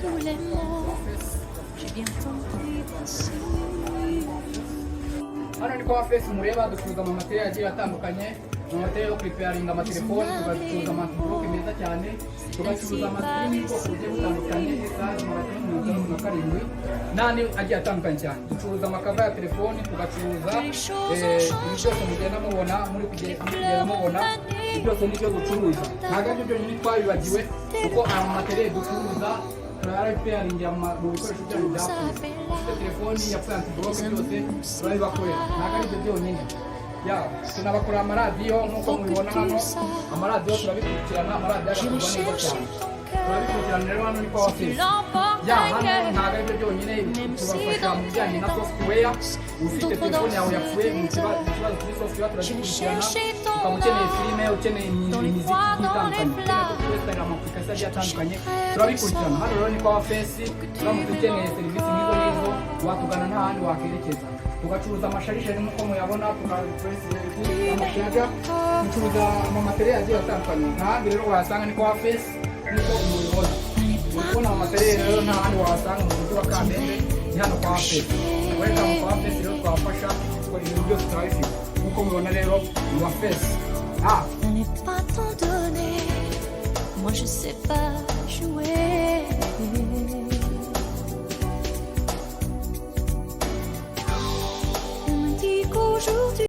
Tous les mots. J'ai bien compris, voici. Hano ni kwa Fesi mureba, ducuruza amamatériel agiye atandukanye, amamatériel yo kurepairinga amatelefoni, tugacuruza amabloc meza cyane, tugacuruza amascreen y'ubwoko bugiye butandukanye, esaje 567 n'andi agiye atandukanye cyane. Ducuruza amacover ya telefoni, tugacuruza ibi byose mugenda mubona, muri kugenda mubona, ibi byose nibyo ducuruza. Ntabwo aribyo byonyine twabibagiwe, kuko aya matériel ducuruza turayarepairingira mu bikoresho byanyu byapfuye. Ufite telefoni yapfuye, antibloc, byose turabibakorera. Ntabwo aribyo byonyine ya, tunabakorera amaradiyo nk'uko mubibona hano. Amaradiyo turabikurikirana, amaradiyo agakorwa neza cyane, turabikurikirana. Rero hano ni kwa Fesi ya. Hano ntabwo aribyo byonyine, tubafasha mu bijyanye na software. Ufite telefone yawe yapfuye mu ikibazo kuri software, turagikurikirana. Ukaba ukeneye filime, ukeneye imiziki igiye itandukanye, ukeneye kwinstalla ama application agiye atandukanye, turabikurikirana. Hano rero ni kwa Fesi. Uramutse ukeneye serivisi nk'izo ngizo, watugana, nta handi wakerekeza. Tugacuruza amachargeur nk'uko muyabona, amacharger, ducuruza amamatériel agiye atandukanye. Nta handi rero wayasanga, ni kwa Fesi nk'uko mubibona. Uri kubona amamatériel rero nta handi wayasanga mu mujyi wa Kamembe, ni hano kwa Fesi. Welcome kwa Fesi. Rero twafasha kuko ibintu byose turabifite nk'uko mubibona. Rero ni wa Fesi. Je n'ai pas tant donné, moi je sais pas.